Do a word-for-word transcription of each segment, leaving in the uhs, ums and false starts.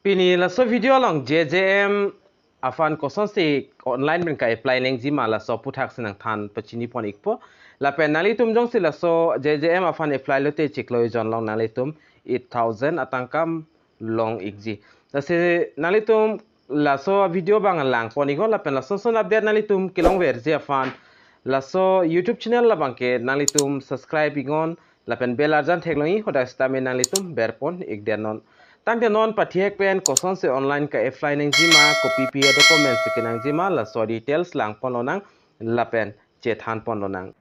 Pini laso video along J J M aphan kosonsi online pen ka-apply nangjima laso aputhaksi nangthan pachini pon ikpo. Lapen nanglitum jongsi laso J J M aphan apply lote chiklo ejon along nanglitum eight thousand atangka long ikji. Lasi nanglitum laso video abang lang pon iknon, lapen lason son update nanglitum kelongverji aphan laso YouTube channel labangke nanglitum subscribe iknon, lapen bell arjan theklongji, hadak sitame nanglitum berpon ikdet non. Tangte non pathek pen kosonsi online ka-apply nangjima, kopi pi a-documents kenangjima, laso details lang pon lonang, lapen chethan pon lonang.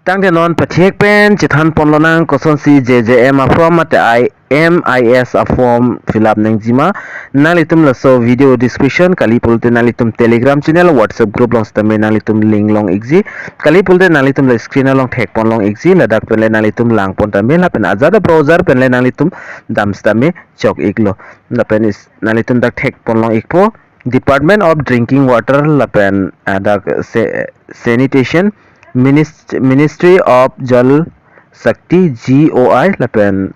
Tangte non pathek pen chethan pon lonang kosonsi J J M a-form mate I M I S a-form fill up nangjima. Nanglitum laso video description kali pulote nanglitum Telegram channel, WhatsApp group along sitame nanglitum link long ikji. Kali pulote nanglitum la screen along thek pon long ikji, ladak penle nanglitum lang pon tame, lapen ajat a-browser penle nanglitum dam sitame chok iklo. Lapen is nanglitum dak thek pon long ikpo, Department of Drinking Water lapen, ah, dak se-, Sanitation, Minis-, Ministry of Jal Shakti, G O I, lapen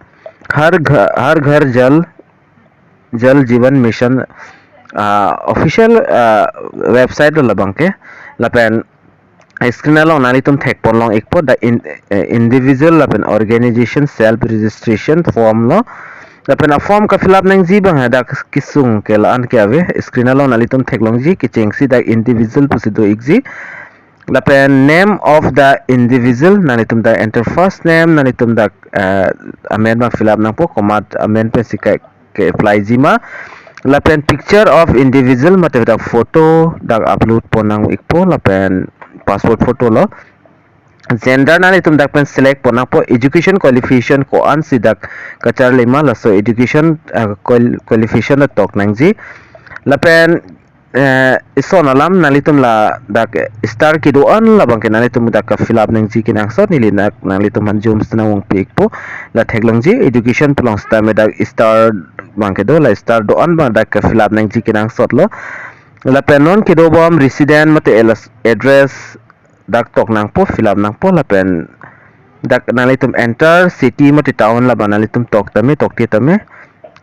Har Gha-, Har Ghar Jal, Jal Jeevan Mission, ah, official, ah, website lo labangke. Lapen screen along nanglitum thek pon long ikpo, the in-, eh, individual lapen organization self registration form lo. Lapen a-form ka-fill up nangji abang hadak kesung ke la-an ke ave. Screen along nanglitum theklongji, kechengsi dak individual pusi do ikji. Lapen name of the individual, nanglitum dak enter first name, nanglitum dak, eh, amen abang fill up nangpo, komat amen pensi ka ke-apply jima. Lapen picture of individual mate dak photo dak upload pon nang ikpo, lapen passport photo lo. Gender nanglitum dak pen select pon nangpo, education qualification ko-ansi dak kacharlima, laso education, ah, qual-, qualification dak tok nangji. Lapen, eh, ison alam nanglitum ladak star kedo-an labangke nanglitum dak ka-fill up nangji kenangsot, neli nak nanglitum aphan zoom sitame nangvangpi ikpo. La theklongji, education pu along sitame dak star abangke do, la star do-an abang dak ka-fill up nangji kenangsot lo. Lapen non kedobom resident mate alas-, address dak tok nangpo, fill up nangpo, lapen dak nanglitum enter city mate town labang nanglitum tok tame, tokte tame.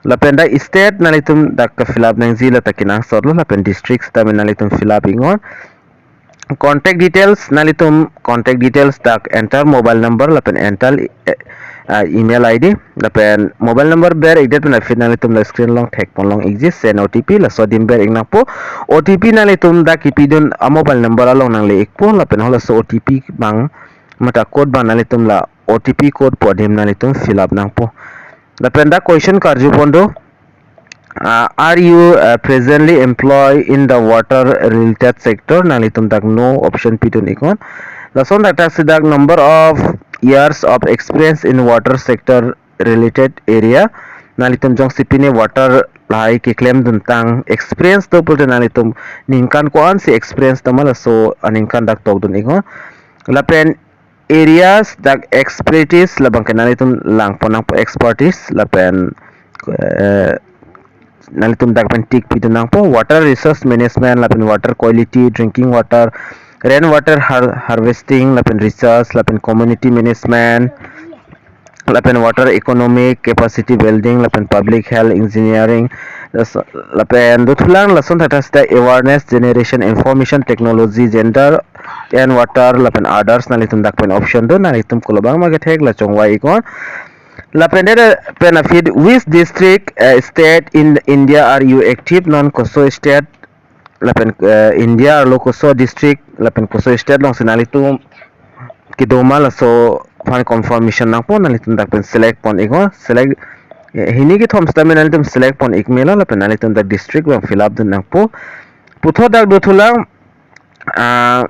Lapen dak state nanglitum dak ka-fill up nangji lata kenangsot lo, lapen district sitame nanglitum fill up iknon. Contact details, nanglitum contact details dak enter mobile number lapen enter, eh, ah, email I D, lapen mobile number ber ikdet pen aphi nanglitum la screen along thek pon long ikji, send O T P, laso adim ber ik nangpo. O T P nanglitum dak kepidun a-mobile number along nangle ikpo, lapen halaso O T P abang mate code abang nanglitum la O T P code pu adim nanglitum fill up nangpo. Lapen dak question karju pon do, ah, are you, uh, presently employed in the water related sector? Nanglitum dak no option pidun iknon. Lason dak thaksi dak number of years of experience in water sector related area. Nanglitum jongsi pine water lahai keklemdun tang experience do pulote nanglitum ningkan ko-ansi experience do ma, laso aningkan dak tokdun iknon. Lapen areas dak expertise labangke nanglitum lang pon nangpo, expertise, lapen, eh, nanglitum dak pen tick pidun nangpo, water resource management, lapen water quality, drinking water, rain water har-, harvesting, lapen research, lapen community management, lapen water economic capacity building, lapen public health engineering, las-, lapen dothulang lason thata sita awareness generation, information technology, gender and water, lapen others, nanglitum dak pen option do, nanglitum kolobang ma kethek la chongvai iknon. Lapen det pen aphi which district, eh, state in India are you active, non koso state lapen, eh, India arlo koso district lapen koso state alongsi nanglitum kedo ma, laso aphan confirmation nangpo, nanglitum dak pen select pon iknon, select, eh, hini kethom sitame nanglitum select pon ik melo, lapen nanglitum dak district abang fill up dun nangpo. Puthot dak dothulang, ah,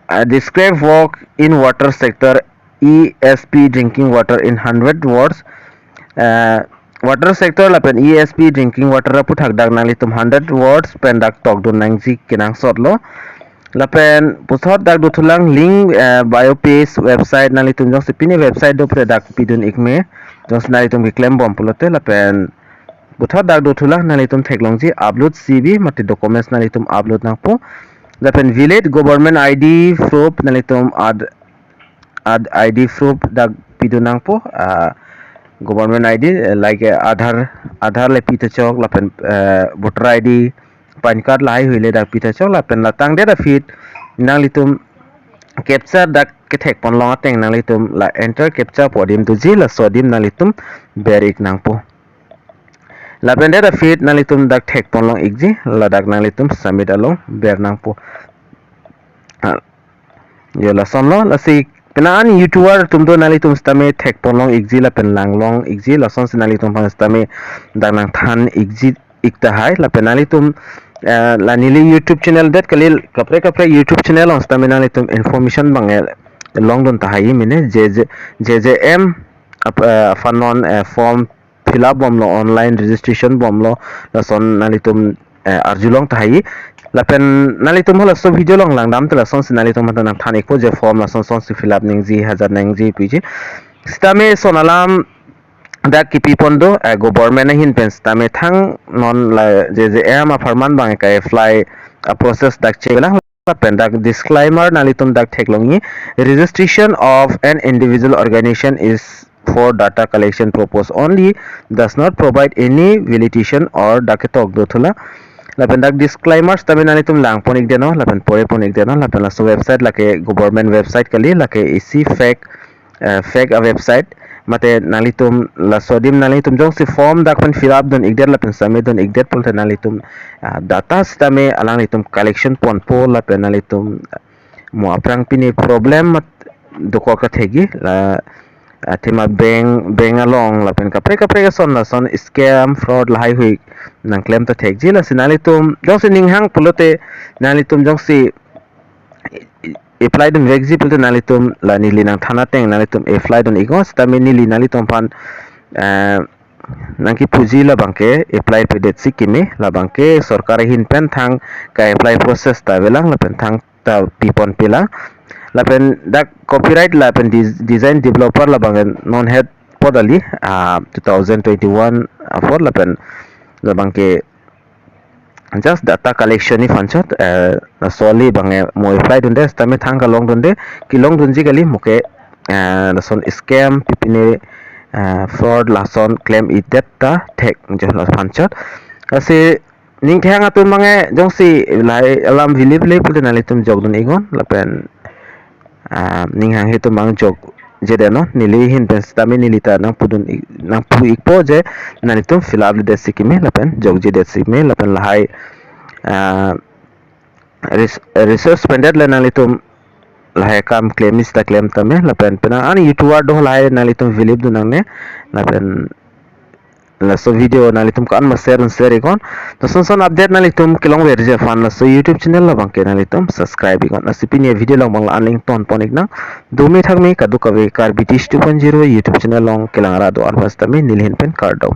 ah, describe work in water sector, E S P drinking water in hundred words. Ah, water sector lapen E S P drinking water aputhak dak nanglitum hundred words pen dak tokdun nangji kenangsot lo. Lapen puthot dak dothulang link, eh, bio page website, nanglitum jongsi pine website do pulote dak pidun ik me, jongsi nanglitum keklem bom pulote. Lapen puthot dak dothulang nanglitum theklongji upload C V mate documents nanglitum upload nangpo. Lapen valid government I D proof nanglitum ad-, ad-, I D proof dak pidun nangpo. Ah, government I D, eh, like, eh, Aadhaar, Aadhaar le pi ta chok, lapen, eh, voter I D, PAN card lahai hui le dak pi ta chok, lapen la tangdet aphi nanglitum captcha dak kethek ponlong ateng nanglitum la enter captcha pu adim doji, laso adim nanglitum ber ik nangpo. Lapen det aphi nanglitum dak thek ponlong ikji, ladak nanglitum submit along ber nangpo. Ah, yo, lasonlo, lasi penang an YouTuber atum do, nanglitum sitame thek ponlong ikji lapen langlong ikji, lasonsi nanglitum aphan sitame dak nangthan ikji ik tahai, lapen nanglitum, eh, la neli YouTube channel det kali, kaprek kaprek YouTube channel along sitame nanglitum information abang, eh, longdun tahai mene, J J, J J M ap-, eh, aphan non, eh, form fill up bomlo, online registration bomlo, lason nanglitum, eh, arjulong tahai. Lapen nanglitum halaso video along langdamte lasonsi nanglitum aphan nangthan ikpo je form lason sonsi fill up nangji, hajat nangji piji. Sitame lason alam dak kipi pon do, eh, government ahin pen sitame thang non la J J M apharman abang ka-apply a-process dak chelang, lapen dak disclaimer nanglitum dak theklongji, "Registration of an individual organization is for data collection purpose only, does not provide any validation or," dak ketok do thulo. Lapen dak disclaimer sitame nanglitum lang pon ikdet non, lapen pore pon ikdet non, lapen laso website lake government website kali, lake isi fake, eh, fake a-website. Mate nanglitum laso adim nanglitum jongsi form dak pen fill up dun ikdet lapen submit dun ikdet pulote nanglitum, ah, data sitame alanglitum collection ponpo, lapen nanglitum mo aphrang pini problem mat dokok ta thekji, la, ah, athema bank, bank along lapen kaprek kaprek ason lason scam, fraud lahai hui nangklem ta thekji, lasi nanglitum jongsi ning hang pulote nanglitum jongsi apply dun vekji pulote nanglitum la neli nangthan ateng nanglitum apply dun iknon, sitame neli nanglitum aphan, eh, nangkipuji labang ke apply pedet si keme, labang ke sorkar ahin pen thang ka-apply process ta avelang lapen thang ta pi ponpelang. Lapen dak copyright lapen des-, design developer labang ke non het apot kali, ah, two thousand twenty-one apot, lapen labang ke just data collection ni aphan chot, eh, laso kali abang ke mo apply dunde, sitame thang kalong dunde, kelong dunji kali mo ke, eh, lason scam, pipine, eh, fraud lason klem idet ta thek jo la aphan chot. Lasi ning kehang atum abang ke jongsi lahai alam believe le pulote nanglitum jok dun iknon, lapen, ah, ning hang atum abang jokjedet non, neli ahin pen sitame neli ta nangpudun ik-, nangpu ikpo je nanglitum fill up ledet si keme, lapen jokjedet si keme, lapen lahai, ah, res-, resource pendet le nanglitum lahai akam klem sita klem tame, lapen penang an YouTuber do lahai nanglitum believe dun nangne, lapen laso video nanglitum ko-an ma share un share iknon. Lason son update nanglitum kelongverji aphan laso YouTube channel labang ke nanglitum subscribe iknon. Lasi pini video along abang la-an ling ton pon iknang. Dome thakme kadokave Karbi Dish two point zero YouTube channel along kelang ra do-an aphan sitame neli ahin pen kardom.